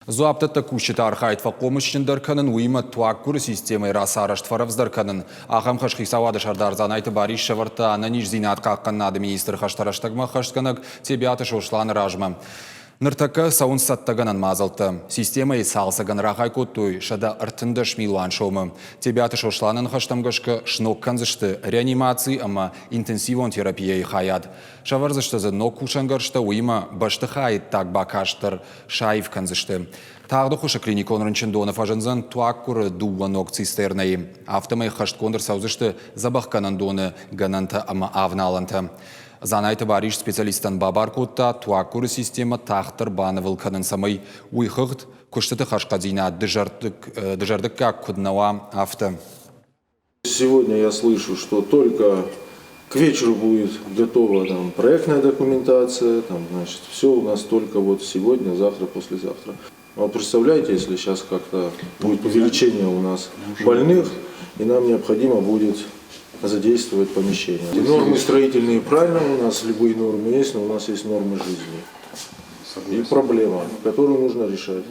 Дзуапдӕттӕг кусджыты архайд фӕхъомысджындӕр кӕнын, уыимӕ туаггуыры системӕйы рацарӕзт фӕрӕвдздӕр кӕнын. Ахӕм хӕс хицауады сӕрдар Дзанайты Барис сӕвӕрдта ӕнӕниздзинад хъахъхъӕнынады министры хӕстӕ рӕстӕгмӕ ӕххӕстгӕнӕг Тебиаты Сосланы размӕ. Ныртӕккӕ цӕуынц цӕттӕгӕнӕн мадзӕлттӕ. Системӕйы цалцӕгӕн рахай кодтой 113 милуан сомы. Тебиаты Сосланы ныхӕстӕм гӕсгӕ сног кӕндзысты реанимаци ӕмӕ интенсивон терапияйы хайад. Сӕвӕрдзысты дзы ног кусӕнгӕрзтӕ, уыимӕ бӕстыхайы ӕддаг бакаст дӕр саив кӕндзысты. Тагъд ӕххуысы клиникон рынчындоны фӕзындзӕн туаггуыры дыууӕ ног цистернӕйы. Афтӕмӕй хӕстгонд ӕрцӕудзысты дзӕбӕхгӕнӕндоны гӕнӕнтӕ ӕмӕ авналӕнтӕ. Дзанайты Барис специалисттӕн бабар кодта туаггуыры системӕ тагъддӕр банывыл кӕнын, цӕмӕй уый хыгъд куыстыты хӕрзхъӕддзинад дызӕрдыггаг куыд нӕ уа, афтӕ. Сегодня я слышу, что только к вечеру будет готова там проектная документация, там, значит, все у нас только вот сегодня, завтра, послезавтра. А представляете, если сейчас как-то будет увеличение у нас больных, и нам необходимо будет задействовать помещение. И нормы строительные правильно у нас, любые нормы есть, но у нас есть нормы жизни. И проблема, которую нужно решать.